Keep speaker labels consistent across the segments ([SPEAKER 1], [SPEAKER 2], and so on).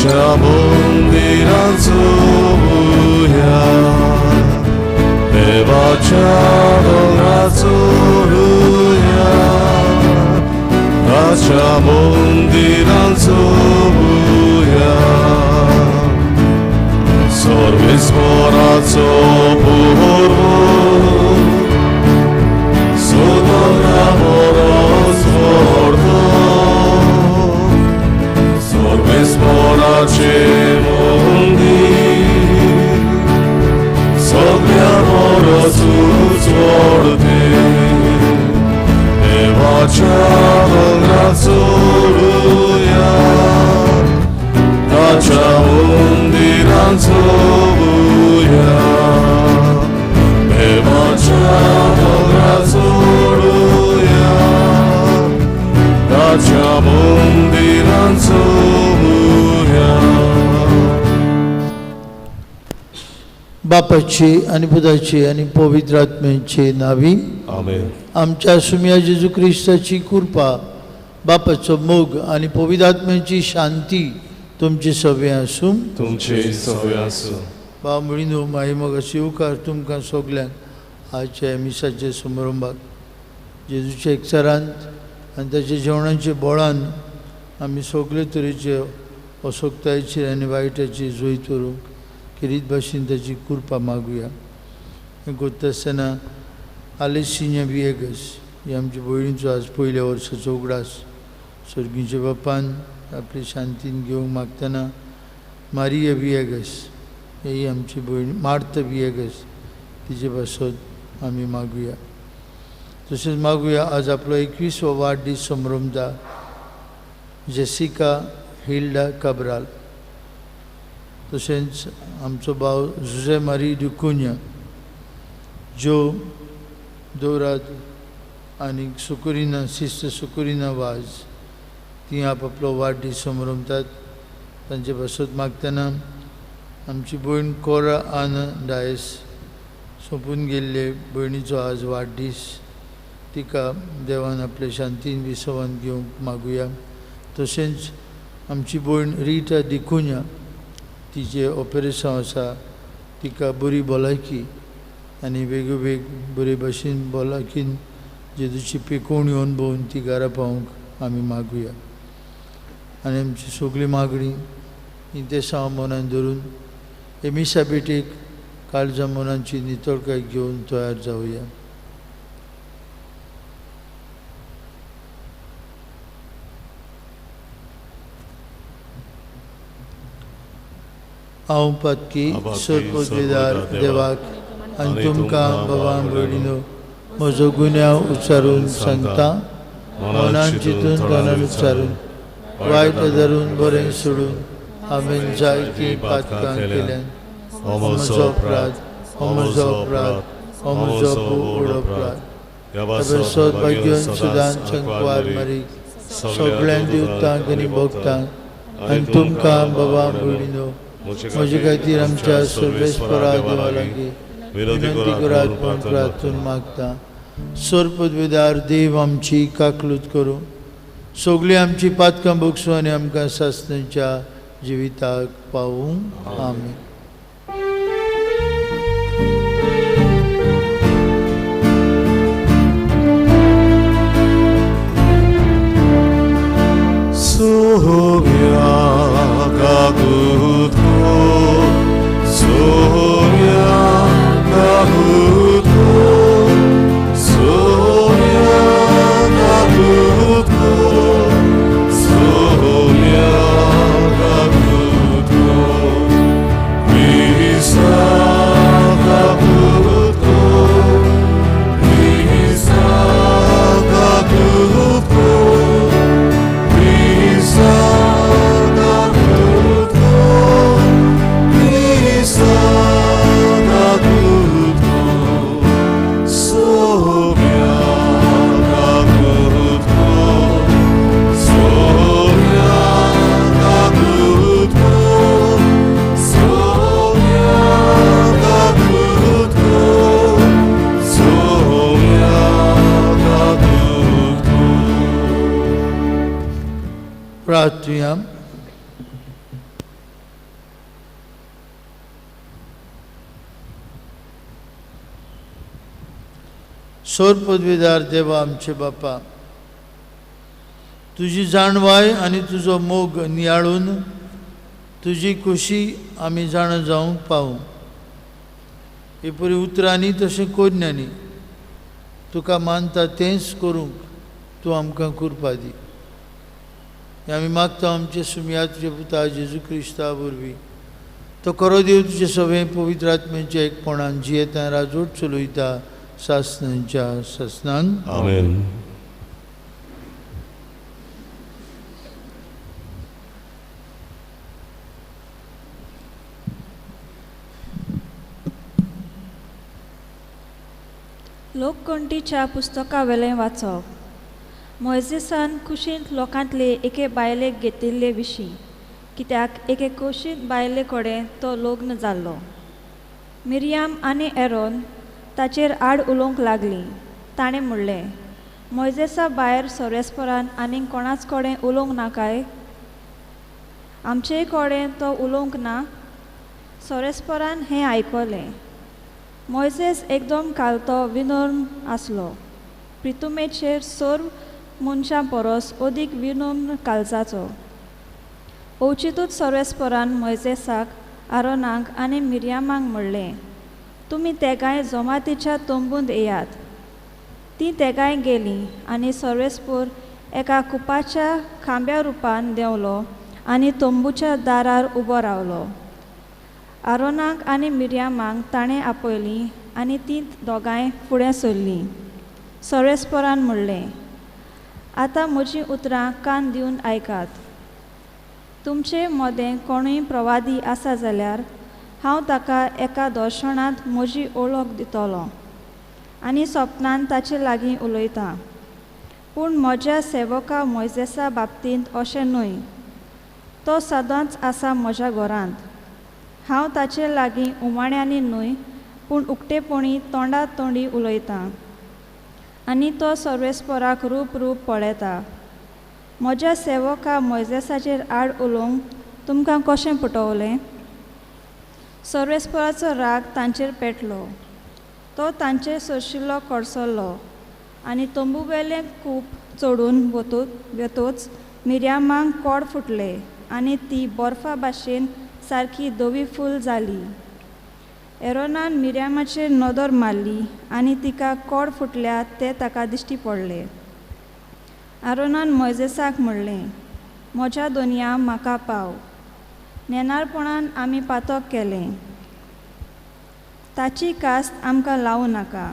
[SPEAKER 1] देवाच्या मंदिरान चोवया, देवाच्या दोंगरार चोरुया, ताच्या मंदिरान चोवया. सर्वेस्पराचो पुर्व सुदोंगरा बरोच व्हडलो, सर्वेस्पराचें मंदीर सगळ्या बरोच व्हडलें. देवाच्या दोंगरार चोरुया, ताच्या मंदिरान चोवया, देवाच्या दोंगरार चोरुया, ताच्या मंदिरान चोवया.
[SPEAKER 2] बापाची आनी पुताची आनी पवित्र आत्म्याचे नावी.
[SPEAKER 1] आमेन.
[SPEAKER 2] आमच्या सुम्या जेजू क्रिस्ताची कृपा, बापाचो मोग आनी पवित्र आत्म्याची शांती तुमची सगळें आसूं.
[SPEAKER 1] तुमचे सगळे आसूं.
[SPEAKER 2] बाबा म्हणून माई मोगा येवकार तुमकां सगल्यांक आजच्या मिसाच्या समारंभाक. जेजूच्या एकचारांत आनी ताच्या जेवणाच्या बोळान आमी सगळे तरेचे असोक्तायेचेर आनी वायटाची जैत व्हरूंक खेरीत भाशेन ताची कृपा मागुया. हें करता आसतना आलेसिन्या विएगस ही आमच्या भयणीचो आज पयल्या वर्साचो उगडास सर्गीच्या बापान आपली शांतीन घेवंक मागतना, मारिया विएगस ही आमची भयण मार्थ विएगस तिचे पासत आमी मागुया. तशेंच मागुया आज आपलो 21वो वाडदीस संभ्रमता जेसिका हिल्डा काब्राल, तशेंच आमचो भाव जुजे मारी डिकुन्या, ज्यो दौराद आनी सुकुरिना, सिस्टर सुकुरिना वाज, ती आपआपलो वाडदीस संभ्रमतात. तांचे पासत मागतना आमची भयण कोरा आन डायस सोंपून गेल्ले भयणीचो आज वाडदीस, तिका देवान आपले शांतीन विसवान घेवंक मागुया. तशेंच आमची भयण रिटा डिकुन्या तिचें ऑपरेसांव आसा, तिका बरी भलायकी आनी वेगवेग बरे भाशेन भलायकीन जेजूची पेकोवणी अणभवून ती घरा पावोवंक आमी मागुया. आनी आमची सगळी मागणी ही देसांव मनान धरून हे मिसा भेटीक काळजा मनांची नितळकाय घेवन तयार जावया. हांव पातकी सर्वपदवीदार देवाक आनी तुमकां बाबा भयणीनो म्हजो गुन्यांव उच्चारून सांगता. मनान चिंतून तोंडान उच्चारून वायट धरून बरें सोडून हांवें जायतीं पातकां केल्यान. हो म्हजो अपराध, हो म्हजो अपराध, हो म्हजो व्हड अपराध. सौभाग्यन सुदान संकवार मारी सगळ्यां देवतांक आनी भक्तांक आनी तुमकां बाबा भयणीनो म्हजे खातीर आमच्या सर्वेस्परा देवा लागीं विनंती करात म्हूण प्रार्थून मागता. सर्वपदवीदार देव आमची काकलूत करूं, सगळीं आमची पातकां भोगसूं आनी आमकां सासणाच्या जिविताक पावूं. आमेन.
[SPEAKER 1] सोम्या काकुतको, सोम्या काकुतको, सोम्या काकुतको, सोम्या काकुतको, क्रिस्ता काकुतको, क्रिस्ता काकुतको, क्रिस्ता काकुतको, क्रिस्ता काकुतको, सोम्या काकुतको, सोम्या काकुतको, सोम्या काकुतको, सोम्या काकुतको.
[SPEAKER 2] प्रार्थुया. सोर पदवीदार देवा आमचे बापा, तुजी जाणवाय आनी तुजो मोग नियाळून तुजी खुशी आमी जाणा जावंक पावूं. ही पुरी उतरांनी तशें कोरण्यांनी तुका मानता तेंच करूंक तूं आमकां कृपा दी. हें आमी मागता आमचे सुमया तुजे पुता जेजू क्रिस्ता वरवीं. तो खरो देव तुजे सगळें पवित्र आत्म्याच्या एकपणान जियेता राजवट चलयता सासनांच्या सासनांक.
[SPEAKER 1] आमेन.
[SPEAKER 3] लोककोंटीच्या पुस्तकावेलें वाचप. मोयजेसान कुशींत लोकांतले एके बायलेक घेतिल्ले विशीं, कित्याक एके कुशींत बायले कडेन तो लग्न जाल्लो. मिरयाम आनी एरोन ताचेर आड उलोवंक लागलीं. ताणें म्हणलें, मोयजेसा भायर सोरेस्परान आनीक कोणाच कडेन उलोवंक नाकाय? आमचेय कडेन तो उलोवंक ना? सोरेस्परान हें आयकलें. मोयजेस एकदम कालतो विनम्र आसलो. प्रितुमेचेर सर्व मनशां परस अदीक विनम्र काळजाचो. अवचितूच सर्वेस्परान मोयजेसाक, आरोनाक आनी मिरयामाक म्हणलें, तुमी तेगांय जमातीच्या तंबूंत येयात. तीं तेगांय गेलीं आनी सर्वेस्पोर एका कुपाच्या खांब्या रुपान देंवलो आनी तंबूच्या दारार उबो रावलो. आरोनाक आनी मिरयामाक ताणें आपयलीं आनी तीं दोगांय फुडें सरलीं. सर्वेस्परान म्हणलें, आतां म्हजीं उतरां कान दिवन आयकात. तुमचे मदें कोणूय प्रवादी आसा जाल्यार हांव ताका एका दर्शनांत म्हजी ओळख दितलो आनी सपनान ताचे लागीं उलयतां. पूण म्हज्या सेवका मोयजेसा बाबतींत अशें न्हय. तो सदांच आसा म्हज्या घरांत. हांव ताचे लागीं उमाण्यांनी न्हय पूण उक्तेपणी तोंडा तोंडी उलयतां आनी तो सर्वेस्पराक रूप रूप पळयता. म्हज्या सेवका मोयजेसाचेर आड उलोवंक तुमकां कशें पुटवलें? सर्वेस्पराचो राग तांचेर पेटलो. तो तांचेर सोशिल्लो कडसरलो आनी तंबूवेलें कूप चडून वतूच मिरयामाक कोड फुटलें आनी ती बर्फा भाशेन सारकी धवी फूल जाली. एरोनान मिरयामाचेर नदर मारली आनी तिका कोड फुटल्या तें ताका दिश्टी पडलें. आरोनान मोयजेसाक म्हणलें, म्हज्या दोनया म्हाका पाव. नेणारपणान आमी पातक केलें. ताची कास्त आमकां लावूं नाका.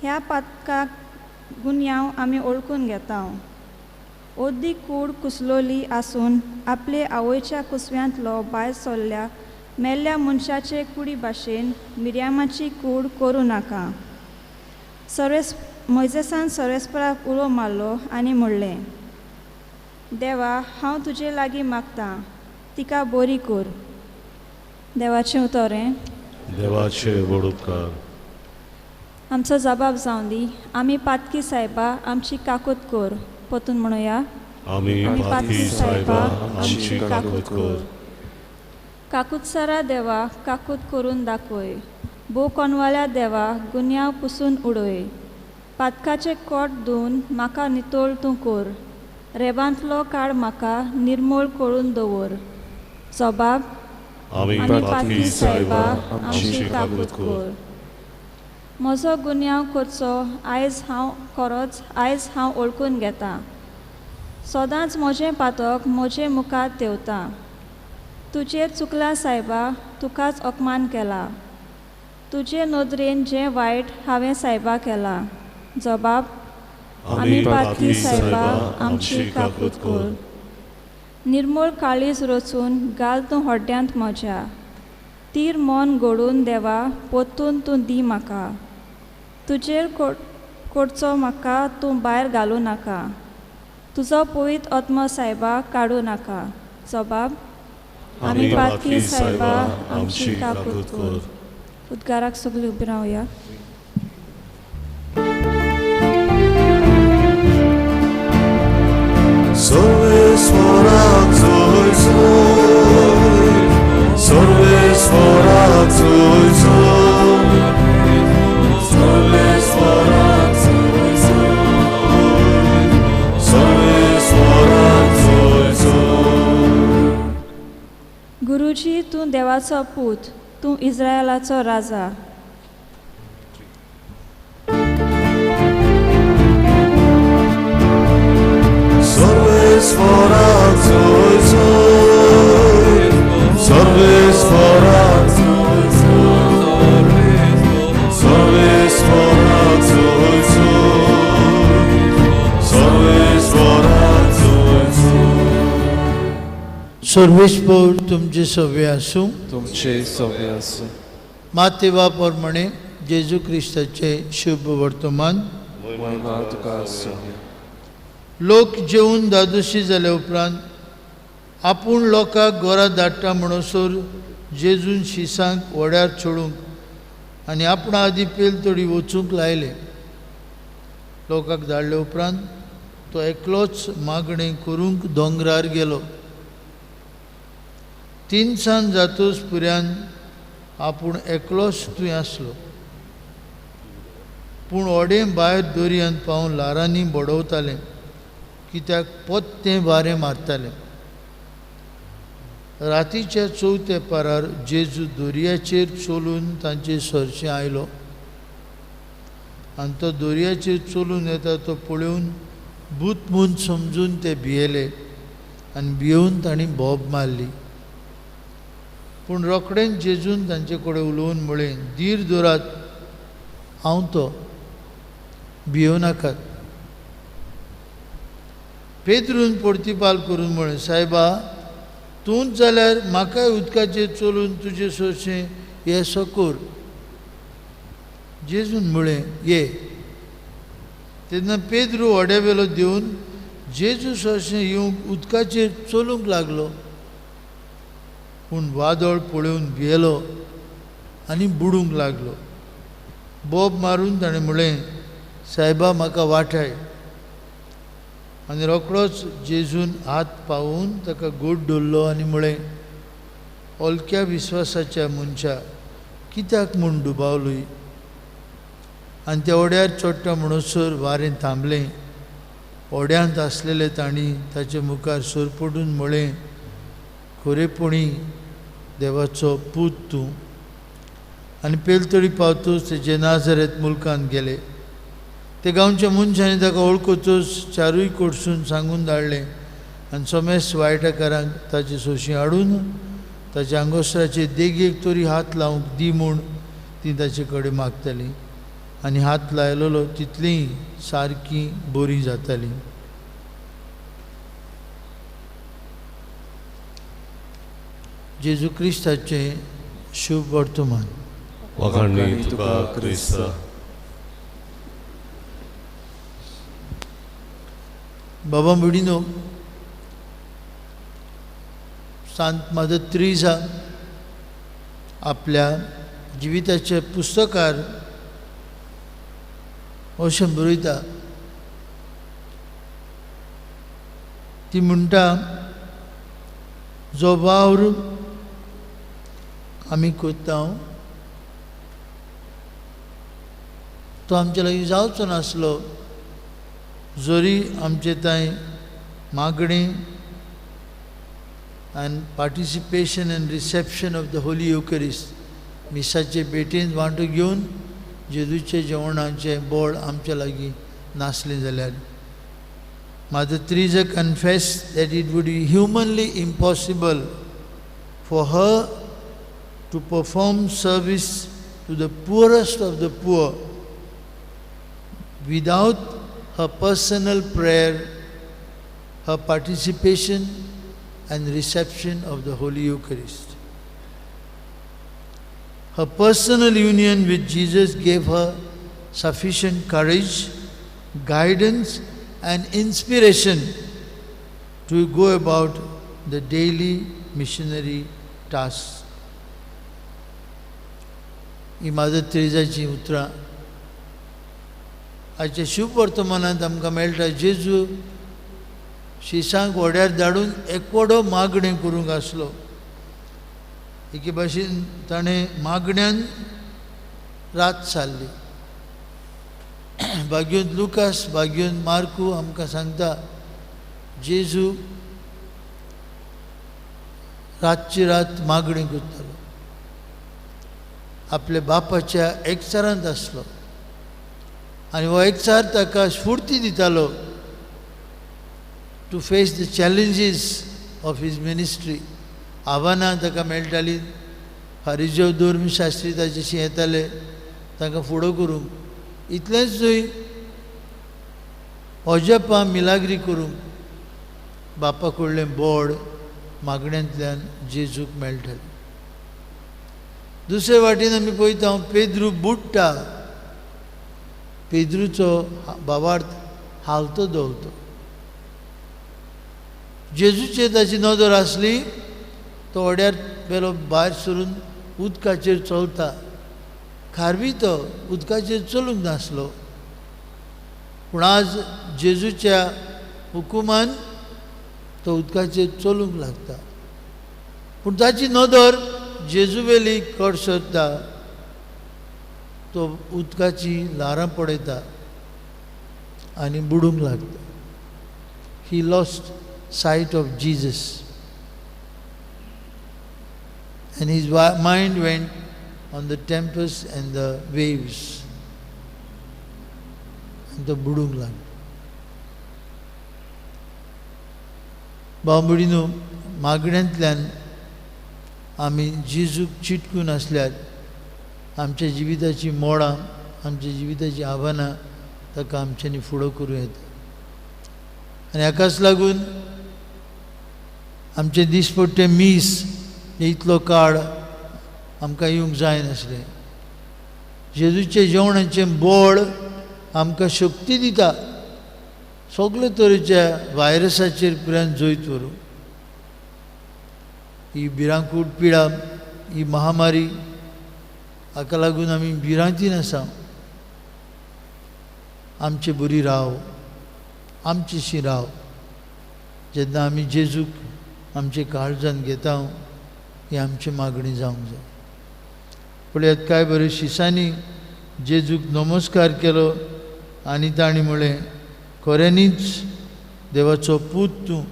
[SPEAKER 3] ह्या पातकाक गुन्यांव आमी ओळखून घेता. अर्दी कूड कुसलोली आसून आपले आवयच्या कुसव्यांतलो भायर सरल्या मेल्ल्या मनशाचे कुडी भाशेन मिरयामाची कूड करूं नाका. मोयजेसान सर्वेस्पराक उलो मारलो आनी म्हणलें, देवा, हांव तुजे लागीं मागतां, तिका बरी कर. देवाचें उतर हें.
[SPEAKER 1] देवाचे व्हड उपकार.
[SPEAKER 3] आमचो जबाब जावं दी. आमी पातकी सायबा, आमची काकूत कर. परतून म्हणुया,
[SPEAKER 1] आमी पातकी सायबा, आमची काकूत कर.
[SPEAKER 3] काकूतसरा देवा, काकूत करून दाखय. भोव कोनवाल्या देवा, गुन्यांव पुसून उडय. पातकाचें कोट धुवन म्हाका नितळ तूं कर. रेबांतलो काळ म्हाका निर्मूळ करून दवर. जबाब,
[SPEAKER 1] आमी पातकी सायबा, आमची काकूत कर.
[SPEAKER 3] म्हजो गुन्यांव करचो आयज हांव खरोच आयज हांव ओळखून घेतां. सदांच म्हजें पातक म्हजे मुखार तेवता. तुजेर चुकलां सायबा, तुकाच अपमान केला. तुजे नदरेन जें वायट हांवें सायबा केलां. जबाब,
[SPEAKER 1] आमी पातकी सायबा, आमची काकूत कर.
[SPEAKER 3] निर्मूळ काळीज रचून घाल तूं हड्ड्यांत म्हज्या. तीर मन घडून देवा, परतून तूं दी म्हाका. तुजेर कोडचो म्हाका तूं भायर घालूं नाका. तुजो पवित्र आत्मो सायबा काडूं नाका. जबाब,
[SPEAKER 1] आमी पातकी सायबा, आमची काकूत कर.
[SPEAKER 3] उद्गाराक सगळीं उबी रावया.
[SPEAKER 1] सर्वेस्पराक जय जय, सर्वेस्पराक जय जय, सर्वेस्पराक
[SPEAKER 3] तूं देवाचो पूत, तूं इस्रायलाचो राजा.
[SPEAKER 2] सर्वेस्पोर तुमचे सवे आसूं.
[SPEAKER 1] तुमचे सवे आसूं.
[SPEAKER 2] माते बापर म्हणे जेजू क्रिस्ताचे शुभ वर्तमान. लोक जेवन दादोशी जाल्या उपरांत आपूण लोकांक गोरा धाडटा म्हणसर जेजून शिसांक वड्यार सोडूंक आनी आपणा आदी पेलतडी वचूंक लायलें. लोकांक धाडले उपरांत तो एकलोच मागणें करूंक दोंगरार गेलो. तिनसान जातोच पुऱ्यान आपूण एकलोच थंय आसलो. पूण व्हडें भायर दर्यांत पावून ल्हारांनी बडोवतालें, कित्याक पोत्तें वारें मारतालें. रातीच्या चवथ्या पारार जेजू दर्याचेर चलून तांचे सरशें आयलो आनी तो दर्याचेर चलून येता तो पळोवन भूत म्हूण समजून ते भियेले आनी भियोवन तांणी बोब मारली. पूण रोखडेंच जेजून तांचे कडेन उलोवन म्हळें, धीर दवरात, हांव तो, भियोव नाकात. पेद्रून प्रतिपाल करून म्हळें, सायबा, तूंच जाल्यार म्हाकाय उदकाचेर चलून तुजे सोरशें येसो कर. जेजून म्हळें, ये. तेन्ना पेद्रू व्हड्या वेलो देवन जेजू सोरशें येवंक उदकाचेर चलूंक लागलो. पूण वादळ पळोवन भियेलो आनी बुडूंक लागलो. बोब मारून ताणें म्हळें, सायबा, म्हाका वाटाय. आनी रोखडोच जेजून हात पावोवन ताका गोड दवरलो आनी म्हळें, ओलक्या विस्वासाच्या मनशा, कित्याक म्हूण दुबावलोय? आनी त्या व्हड्यार चडटा म्हणसर वारें थांबलें. व्हड्यांत आसलेले तांणी ताचे मुखार सरपटून म्हळें, खरेपणी देवाचो पूत तूं. आनी पेलतडी पावतूच ते नाजरेत मुल्कांत गेले. ते गांवच्या मनशांनी ताका वळखतूच चारूय कडसून सांगून धाडलें आनी समेस्त वायटकारांक ताची सोशी हाडून ताच्या आंगोस्त्राचे देगेक तरी हात लावंक दी म्हूण ती ताचे कडेन मागताली. आनी हात लायलेलो तितलीं सारकी बरी जाताली. जेजू क्रिस्ताचें शुभ वर्तमान.
[SPEAKER 4] वाखाणणी तुका क्रिस्ता.
[SPEAKER 2] बाबा भयणीनो, सांत मदर तेरेसा आपल्या जिविताच्या पुस्तकार अशें बरयता. ती म्हणटा, जो वावर आमी करता तो आमचे लागीं जावचो नासलो जरी आमचे थंय मागणें आनी participation and reception of the Holy Eucharist, मिसाचे भेटेंत वांटो घेवन जेजूचे जेवणाचें बोळ आमचे लागीं नासलें जाल्यार. Mother Teresa confessed that it would be humanly impossible for her to perform service to the poorest of the poor without her personal prayer, her participation and reception of the Holy Eucharist. Her personal union with Jesus gave her sufficient courage, guidance and inspiration to go about the daily missionary tasks. ही Mother तेरेसाची उतरां आयच्या शुभ वर्तमानांत आमकां मेळटा. जेजू शिसांक व्हड्यार धाडून एकवडो मागणें करूंक आसलो. एके भाशेन ताणें मागण्यान रात सारली. भाग्योन लुकास, भाग्योन मार्कू आमकां सांगता, जेजू रातची रात मागणी करतालो, आपल्या बापाच्या एकचारांत आसलो आनी हो एकचार ताका स्फूर्ती दितालो to face the challenges of his ministry. आव्हानां ताका मेळटालीं, फारिजेव धर्मशास्त्री ताचेशी येताले तांकां फुडो करूंक, इतलेंच न्हय अजापां मिलाग्री करूंक बापा कडलें बोड मागण्यांतल्यान जेजूक मेळटालें. दुसरे वाटेन आमी पळयता पेद्रू बुडटा, पेद्रूचो भावार्थ हालतो दवरतो. जेजूचेर ताची नदर आसली, तो व्हड्यार पेलो भायर सरून उदकाचेर चलता, खारवी तो उदकाचेर चलूंक नासलो, पूण आज जेजूच्या हुकुमान तो उदकाचेर चलूंक लागता. पूण ताची नदर जेजूवेली कडसरता, तो उदकाची ल्हारां पळयता आनी बुडूंक लागता. He lost sight of Jesus and his mind went on the tempest and the waves आनी तो बुडूंक लागलो. भाव भयणीनो, मागण्यांतल्यान आमी जेजूक चिटकून आसल्यार आमच्या जिविताची मोडां, आमच्या जिविताचीं आव्हानां ताका आमच्यांनी फुडो करूं येता. आनी हाकाच लागून आमचे दिसपट्टे मीस इतलो काळ आमकां येवंक जायनासलें. जेजूचें जेवणाचें बळ आमकां शक्ती दिता सगळे तरेच्या व्हायरसाचेर पर्यंत जैत व्हरूंक. ही भिरांकूळ पिडा, ही महामारी, हाका लागून आमी भिरांतीन आसा. आमचे बरी राव, आमचेशी राव. जेन्ना आमी जेजूक आमचे काळजान घेता ही आमची मागणी जावंक जाय. पळयात काय बरें शिसांनी जेजूक नमस्कार केलो आनी तांणी म्हळें, खऱ्यांनीच देवाचो पूत तूं,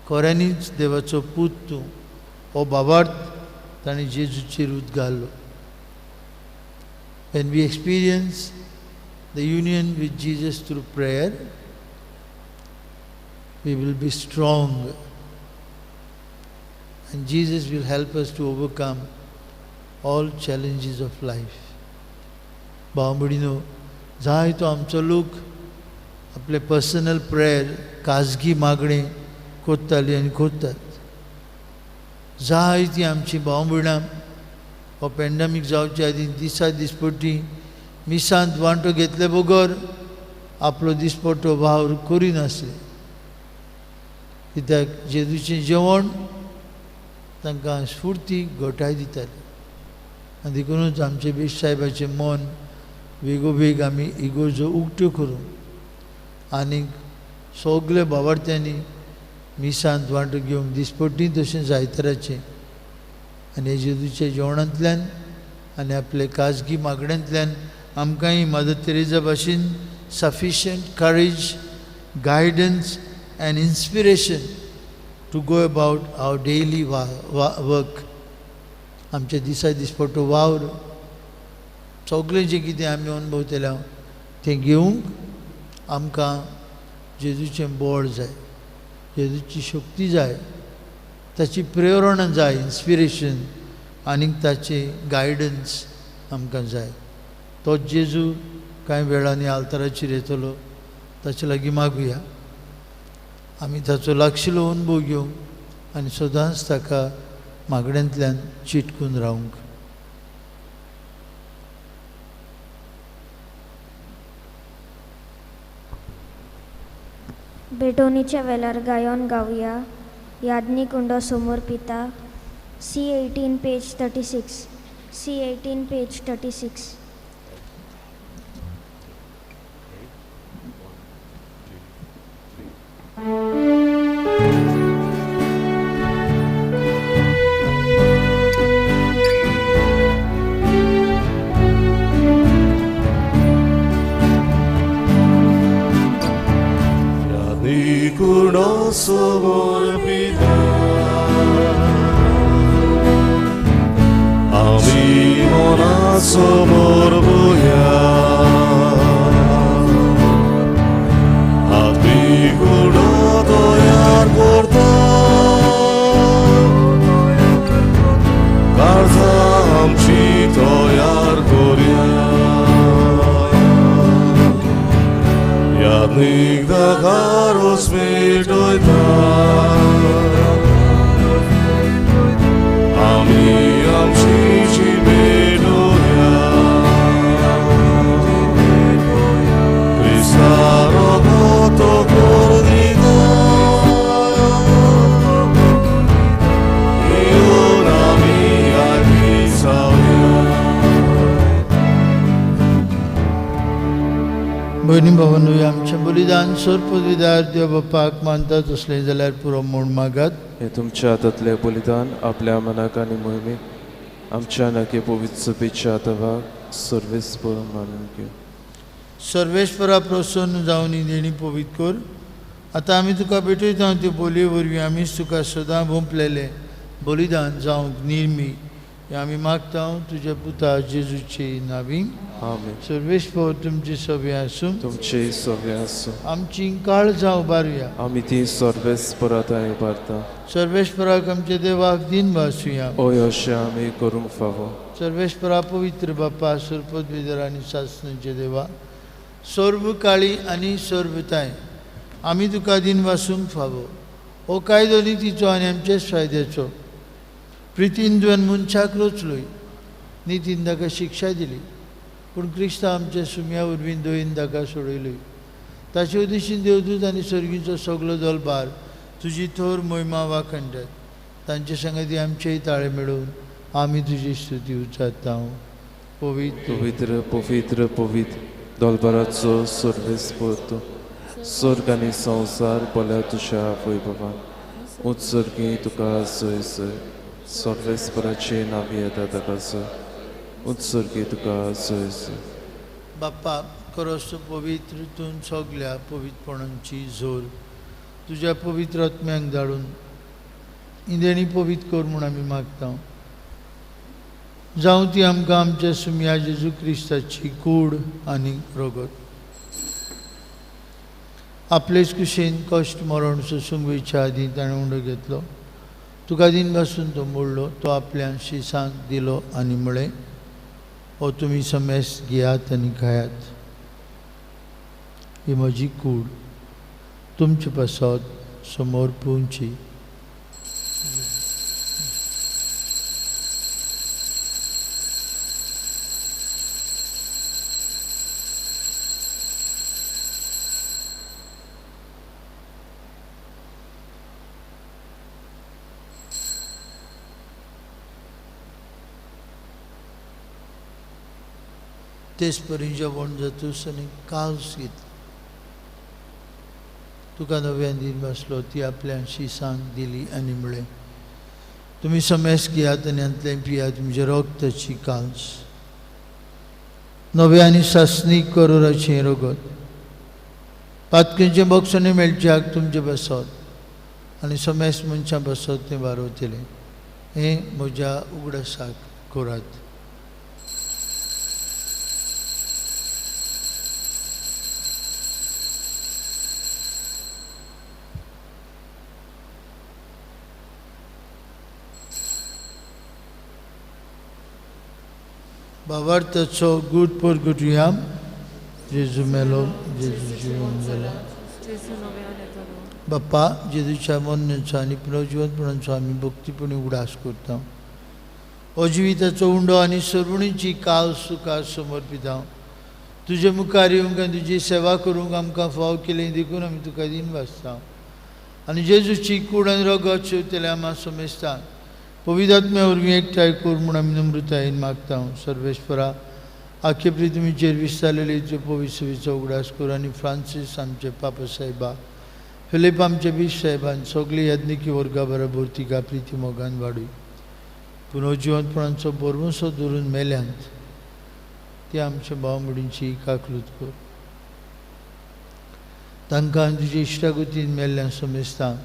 [SPEAKER 2] खऱ्यांनीच देवाचो पूत तूं. हो भावार्थ ताणें जेजूचेर उदगारलो. When we experience the union with Jesus through prayer, we will be strong and Jesus will help us to overcome all challenges of life. भाव भयणीनो, जाय तो आमचो लोक आपले पर्सनल प्रेयर, खाजगी मागणें कोत्ताली आनी कोत्तात. जाय ती आमची भाव भयणां हो पॅन्डमीक जावचे आदीं दिसा दिसपट्टी मिसांत वांटो घेतले बगर आपलो दिसपट्टो वावर करिनासले, कित्याक जेजूचें जेवण तांकां स्फुर्ती घटाय दिताली. आनी देखुनूच आमचे बेश साहेबाचें मन वेगोवेग आमी इगोर्जो उक्त्यो करूंक आनी सगळे भावार्थ्यांनी मिसांत वांटो घेवंक दिसपट्टी तशें जायतराचें आनी जेजूच्या जेवणांतल्यान आनी आपले खाजगी मागण्यांतल्यान आमकांय मदर तेरेजा भाशेन sufficient courage, guidance and inspiration to go about our daily work. आमच्या दिसा दिसपट्टो वावर सगळें जें कितें आमी अणभवतले तें घेवंक आमकां जेजूचें बळ जाय, जेजूची शक्ती जाय, ताची प्रेरणा जाय, इन्स्पिरेशन आनी ताचें गायडन्स आमकां जाय. तो जेजू कांय वेळांनी आल्ताराचेर येतलो, ताचे लागीं मागुया. आमी ताचो लागशिल्लो अणभव घेवंक आनी सदांच ताका मागण्यांतल्यान चिटकून रावंक.
[SPEAKER 5] भेटवणीच्या वेळार गायन गावया यादनी कुंडो समोर पिता. C18 page 36, C18 page 36.
[SPEAKER 4] Kuno somor pita, आमी मनाचो मोरबुया आत्मीक उडो तयार करता काळजां आमची तयार करया यादनीक दाखारोस पेटयता आमी आमची जी पेटोया क्रिस्ता रगत कर दिता येवन आमी लागीं जावया.
[SPEAKER 2] भयणी भावांनो, आमचें बलिदान सोर पदवीदार देव बाप्पाक मानता तसलें जाल्यार पुरो म्हूण मागात.
[SPEAKER 1] हे तुमच्या हातांतलें बलिदान आपल्या मनाक आनी मोहिमेक आमच्या नाके पवित्र सभेच्या हातावाक सर्वेस्पर मानून घेवं.
[SPEAKER 2] सर्वेस्परा प्रसन्न जावन ही देणी पवित्र कर. आतां आमी तुका भेटयता ते बोलये वरवीं आमीच तुका सदां भोंपलेलें बलिदान जावंक निर्मी हें आमी मागता तुज्या पुता जेजूचे नावी.
[SPEAKER 1] आमेन.
[SPEAKER 2] सर्वेस्पर तुमचे सगळे आसूं.
[SPEAKER 1] तुमचे सगळे आसूं.
[SPEAKER 2] आमची काळजां उबारुया.
[SPEAKER 1] आमी ती सर्वेस्परा थंय उबारता.
[SPEAKER 2] सर्वेस्पराक आमच्या देवाक दिन भासुया.
[SPEAKER 1] हय, अशें आमी करूंक फावो.
[SPEAKER 2] सर्वेस्परा पवित्र बाप्पा, सरपदविदर आनी सासणाचे देवा, सर्व काळी आनी सर्वताय आमी तुका दिन वासूंक फावो. हो कायदो नितीचो आनी आमचेच फायद्याचो. प्रितीन तुवें मनशाक रचलोय, नितीन ताका शिक्षा दिली, पूण क्रिस्तांव आमच्या सुम्या वरवीं दयेन ताका सोडयलोय. ताचे उद्देशीन देवदूत आनी सर्गीचो सगलो दलबार तुजी थोर मोहिमा वाखणटात. तांचे संगती आमचेय ताळे मेळोवन आमी तुजी स्तुती उच्चारता. पवित्र
[SPEAKER 1] पवित्र पवित्र पवित्र दलबाराचो सर्वेस्पर तूं, स्वर्ग आनी संवसार भल्या तुज्या वैभवान. उत्सर्गी तुका जय जय. सर्वेस्पराचे नांव येता ताका जय. उत्सर्गी तुका जय जय.
[SPEAKER 2] बाप्पा, खरोच तूं पवित्र, तूं सगल्या पवित्रपणांची जोर. तुज्या पवित्र आत्म्यांक धाडून ही देणी पवित्र कर म्हूण आमी मागता. जावं ती आमकां आमच्या सुम्या जेजू क्रिस्ताची कूड आनी रगत. आपलेच कुशीन कश्ट मरण सोसूंक वयच्या आदीं ताणें उंडो घेतलो. तुका दिन पासून तो मोडलो, तो आपल्या शिसांक दिलो आनी म्हळें, हो तुमी समेस घेयात आनी खायात, ही म्हजी कूड तुमचे पासत समोर पुवची. तेच परी जेवण जातूच आनी काल्स घेतली, तुका नव्यान दिन बसलो, ती आपल्या शिसांक दिली आनी म्हळें, तुमी समेस घेयात आनी हांतलें पियात, म्हज्या रगताची काल्स, नव्या आनी सासणीक करोराचें रगत, पातकेंचें बक्षणें मेळच्याक तुमचें बसत आनी समेस मनशां बसत तें वारवतलें. हें म्हज्या उगडासाक करात. भावार्थाचो गूट परगटुया. जेजू मेलो, जेजू जिवन जाला. बाप्पा, जेजूच्या मरणाचो आनी पुनर्जिवंतपणाचो आमी भक्तीपणी उगडास करता. हो जिविताचो उंडो आनी सर्वणीची काल तुका समर्पिता. तुजे मुखार येवंक आनी तुजी सेवा करूंक आमकां फाव केली देखून आमी तुका दिन वाचता. आनी जेजूची कूड आनी रगत शेवतल्या आमा समेस्ता पवित्र आत्म्या वरवीं एकठांय कर म्हूण आमी नम्रतायेन मागता. सर्वेस्परा, आख्खे पृथ्वीचेर विस्तारलेले तुजे पवित्र सभेचो उगडास कर आनी फ्रांसीस आमचे पापा साहेबा, फिलीप आमचे बीश साहेबान सगळी याज्ञिकी वर्गा बरोबर तिका प्रिती मोगान वाडूय. पुनर्जिवंतपणाचो भरवंसो धरून मेल्यांत ते आमच्या भाव भयणींची काकलूत कर. तांकां तुजे इश्टागतीन मेल्ल्या समेस्तांक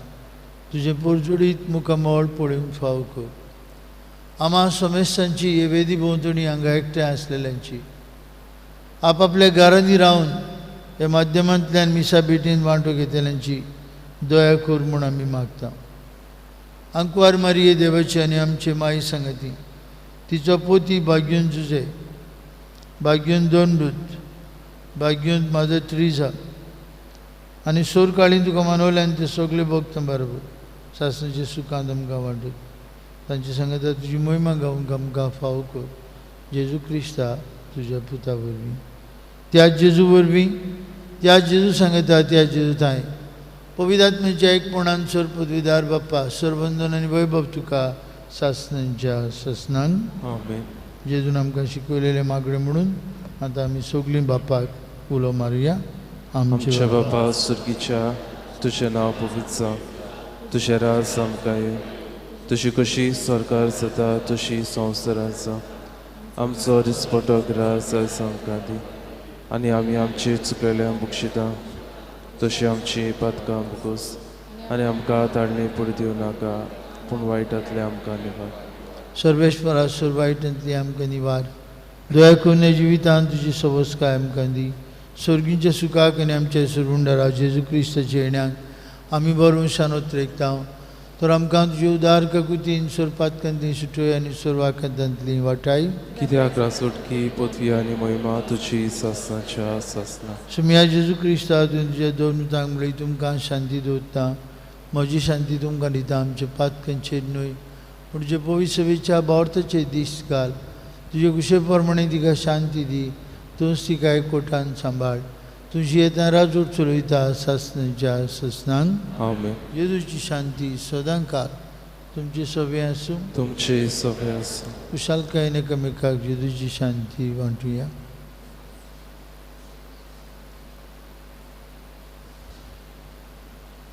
[SPEAKER 2] तुजें पोरजोडीत मुखामळ पळोवंक फाव कर. आमा समेस्तांची हे वेदी भोंवतणी हांगा एकठांय आसलेल्यांची आपापल्या घरांनी रावन ह्या माध्यमांतल्यान मिसा भेटीन वांटो घेतल्यांची दया कर म्हूण आमी मागता. आंकवार मारिये देवाची आनी आमचे माई सांगाती तिचो पोती भाग्यून जुजे, भाग्यून दोनदूत, भाग्यून मादर त्रिजा आनी सोर काळीन तुका मानवल्यान ते सगळे भक्त बरोबर सासणाचे सुखांत आमकां वांटून तांचे सांगता तुजी मोहिमा गावंक आमकां फावो कर जेजू क्रिस्ता तुज्या पुता वरवीं, त्या जेजू वरवीं, त्या जेजू सांगता त्या जेजू थांय पवित्र आत्म्याच्या एकपणान सर पदवीदार बाप्पा सरबंधन आनी वैभव तुका सासणांच्या सासणान.
[SPEAKER 1] आमेन.
[SPEAKER 2] जेजून आमकां शिकयलेलें मागणें म्हणून आतां आमी सगळीं बापाक उलो मारुया.
[SPEAKER 1] आमच्या बापा सुर्गीच्या, तुजें नांव पवित्र जावं, तुजें राज आमकां येवं, तुजी कशी सरकार जाता तशी संवसारांत जावं. आमचो दिसपटो ग्रास आयज आमकां दी आनी आमी आमचे चुकलेल्या बक्षिता तशी आमची पातकां बुकोस आनी आमकां ताळणी पुडी दिवं नाका पूण वायटांतलें आमकां निवार.
[SPEAKER 2] सर्वेश्वरा सर वायटांतली आमकां निवार, दया करून ह्या जिवितांत तुजी सवस्काय आमकां दी. सर्गींच्या सुखाक आनी आमच्या सुरवुंडारा जेजू क्रिस्ताच्या येण्याक आमी बरोवन उतरेकता तर आमकां तुजे उदार काकुतीन सोरपातकांतली सुटोय आनी सोरवाकांतांतली वाटाय.
[SPEAKER 1] कित्याक रासोटकी पदवी आनी महिमा तुजी सासणाच्या सासणा.
[SPEAKER 2] सुमिया जेजू क्रिस्ता तुवें तुज्या दोन उतांक म्हणली तुमकां शांती दवरता, म्हजी शांती तुमकां दिता, आमच्या पातकांचेर न्हय पूण तुजे पवित्र सभेच्या भावार्थाचेर दीस घाल. तुजे कुशे प्रमाणे तिका शांती दी, तूंच तिका एकवटान सांबाळ. तुजी येता राजवट चलयता सासणाच्या सासणान.
[SPEAKER 1] आमेन.
[SPEAKER 2] जेजूची शांती सदां काल तुमचे सगळे आसूं,
[SPEAKER 1] तुमचे सगळे आसूं.
[SPEAKER 2] कुशालकायेन एकामेकाक जेजूची शांती वांटुया.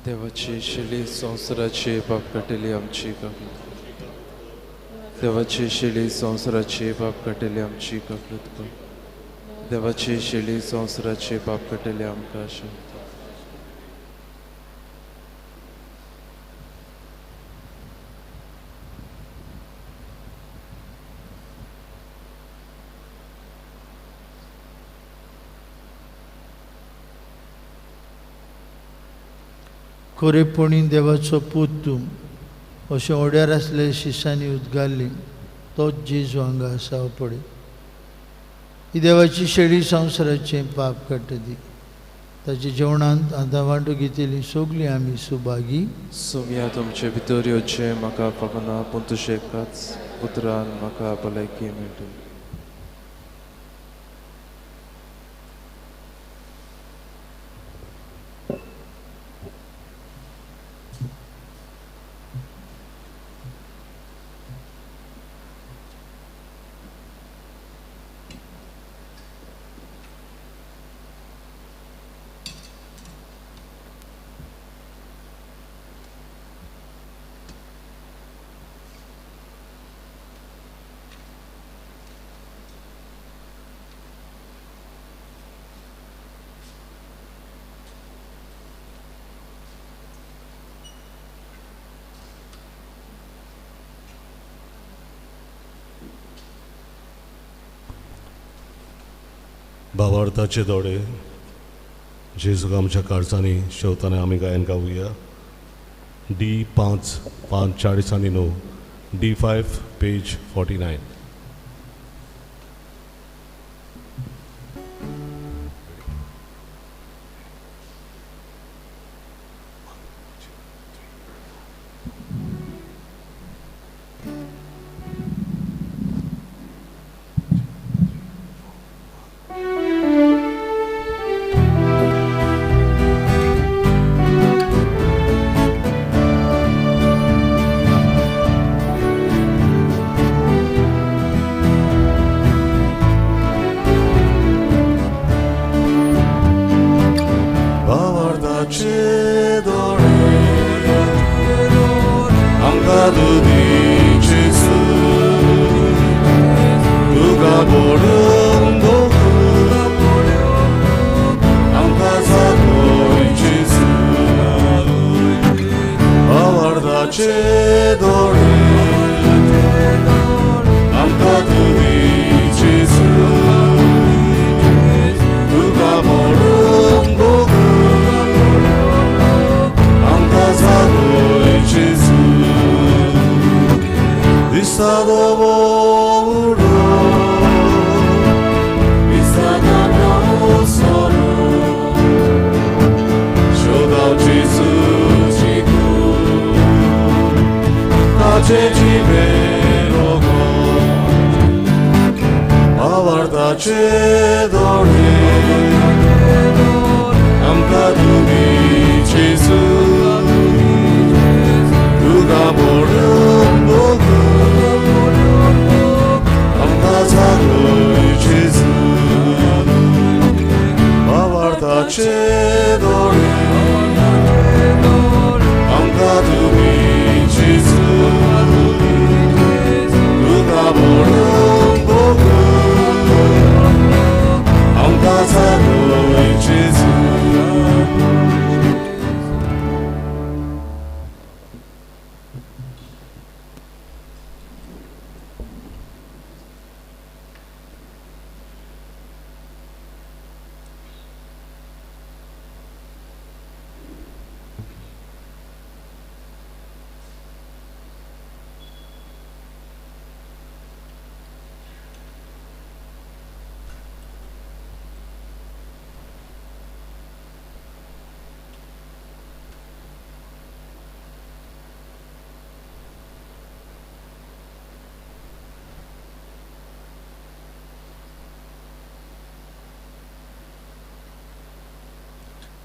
[SPEAKER 1] देवाची शेली संवसाराचे पाप काडटली आमची काकूत कर. देवाची शेली संवसाराचे पाप काडटली आमची काकूत कर. देवाची शेली संवसाराचे पाप काडटली आमकां शांती.
[SPEAKER 2] खरेपणी देवाचो पूत तूं अशें ओड्यार आसले शिसांनी उदगारली तोच जेजू हांगा आसा पळय. ही देवाची शेळी संवसाराचें पाप काडटा ती ताच्या जेवणांत आतां वांटो घेतली सगळीं आमी सुभागी.
[SPEAKER 1] सोम्या तुमचे भितर येवचें म्हाका फावना पूण तुजें एकाच उतरान म्हाका भलायकी मेळटली.
[SPEAKER 4] भावार्थाचे दोडे जेजूक आमच्या काळजांनी शेवताना आमी गायन गावया. डी 5 5 40 आनी 9, डी 5 पेज 49. भावार्थाचे दोळे आमकां तुमी जेजू तुका पळोवन भोगून आमकां जागय जेजू भावार्थाचे दोळे आमकां तुमी जेजू तुका पळोवन भोगून आमकां जागय जेजू.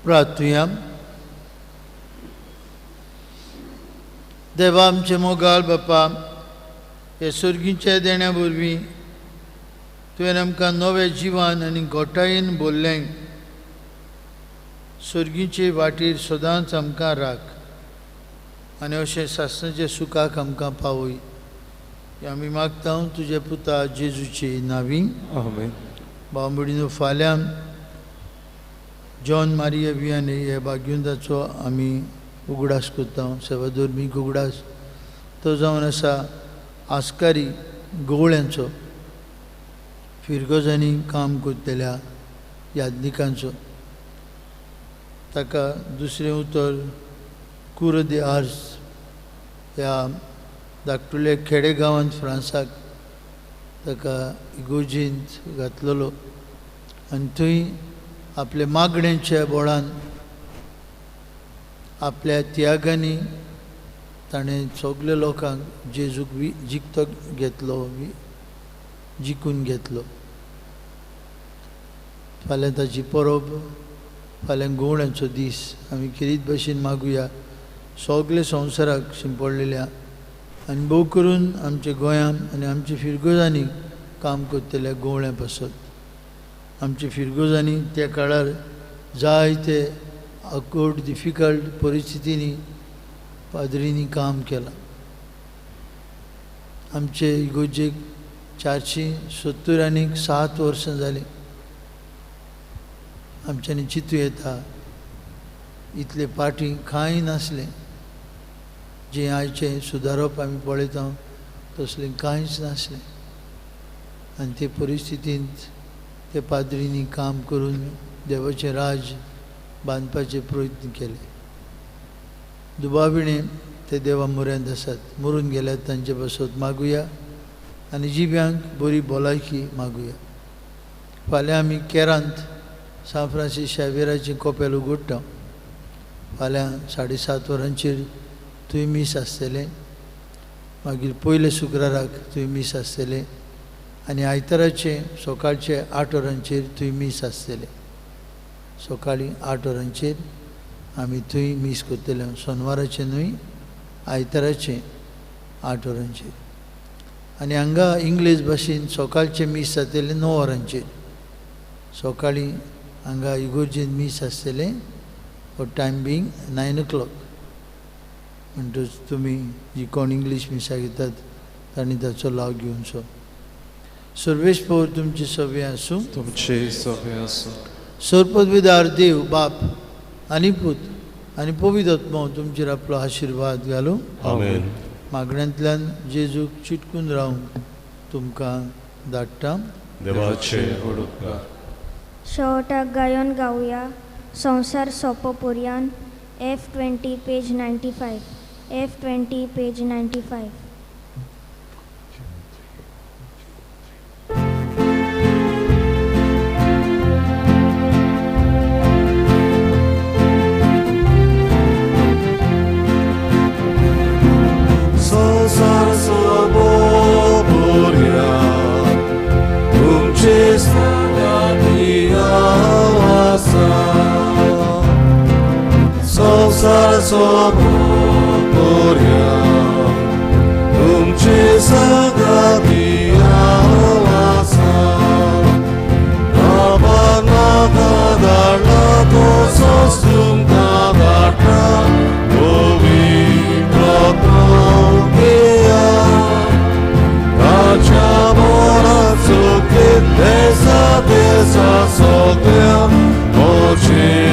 [SPEAKER 2] प्रार्थुया. देवा आमचे मोगाळ बापा, हे सर्गीच्या देण्या वरवीं तुवें आमकां नवें जिवन आनी घोटायेन बोल्लें. सर्गीचे वाटेर सदांच आमकां राख आनी अशें सासणाच्या सुखाक आमकां पावय. आमी मागता तुज्या पुता जेजूचे नांवी.
[SPEAKER 1] आमेन.
[SPEAKER 2] भाव भयणीनो, फाल्यां जॉन मारिया वियाने ह्या भाग्युंदाचो आमी उगडास करता, सेवाधर्मीक उगडास. तो जावन आसा आस्कारी गवळ्यांचो, फिरगजांनी काम करतल्या याज्ञिकांचो. ताका दुसरें उतर कुर दे आर्स ह्या धाकटुल्या खेडेगांवांत फ्रांसाक ताका इगोर्जींत घातलेलो आनी थंय आपल्या मागण्यांच्या बोळान आपल्या त्यागांनी ताणें सगल्या लोकांक जेजूक जिखतो घेतलो, जिखून घेतलो. फाल्यां ताची परब, फाल्यां गोवण्यांचो दीस. आमी खेरीत भशेन मागुया सगळे संवसाराक शिंपडलेल्या आनी भोव करून आमच्या गोंयांत आनी आमच्या फिरगोजांनी काम करतल्या गोवण्यां पासत. आमच्या फिरगोजांनी त्या काळार जायते अकोड डिफिकल्ट परिस्थितींनी पाद्रींनी काम केलां. आमचे इगोर्जेक 470 आनी 7 वर्सां जालीं. आमच्यांनी चिंतू येता इतले पाटी कांय नासलें. जें आयचें सुदारप आमी पळयता तसलें कांयच नासलें आनी ते परिस्थितींत ते पाद्रींनी काम करून देवाचें राज बांदपाचे प्रयत्न केले. दुबाविणे ते देवा म्हऱ्यांत आसात, मरून गेल्यात तांचे पासत मागुया आनी जिब्यांक बरी भलायकी मागुया. फाल्यां आमी केरांत सांत फ्रांसीस शावेराचें कोपेल उगडटा. फाल्यां 7:30 वरांचेर थंय मीस आसतलें. मागीर पयले शुक्राराक थंय मीस आसतलें आनी आयताराचें सकाळचे 8 वरांचेर थंय मीस आसतलें. सकाळीं 8 वरांचेर आमी थंय मीस करतले, सोनवाराचें न्हय, आयताराचें 8 वरांचेर. आनी हांगा इंग्लीश भाशेन सकाळचें मीस जातलें 9 वरांचेर. सकाळीं हांगा इगोर्जेन मीस आसतलें फॉर टायम बींग 9 o'clock. म्हणटच तुमी जी कोण इंग्लीश मिसाक घेतात तांणी ताचो लाव घेवचो. सर्वेस्पोर तुमची सवे आसूं,
[SPEAKER 1] तुमचे सवे आसूं.
[SPEAKER 2] सर्वपदवीदार देव बाप आनी पूत आनी पवित्र आत्मो तुमचेर आपलो आशिर्वाद घालूं.
[SPEAKER 4] आमेन.
[SPEAKER 2] मागण्यांतल्यान जेजूक चिटकून रावंक तुमकां धाडटा.
[SPEAKER 4] देवाचे व्हड उपकार.
[SPEAKER 5] शेवटाक गायन गावया संवसार सोंपो पुरयान. F20 page 95, F20 page 95.
[SPEAKER 4] संवसार सोंपो पुरयान तुमचे सोंपो पर्यंत तुमचे सांगाती हांव आसा. बाबान म्हाका धाडला तसोच तुमकां धाडटा पवित्र आत्मो घेया. ताच्या मोराचो देसा देसा सगळ्या मोचे.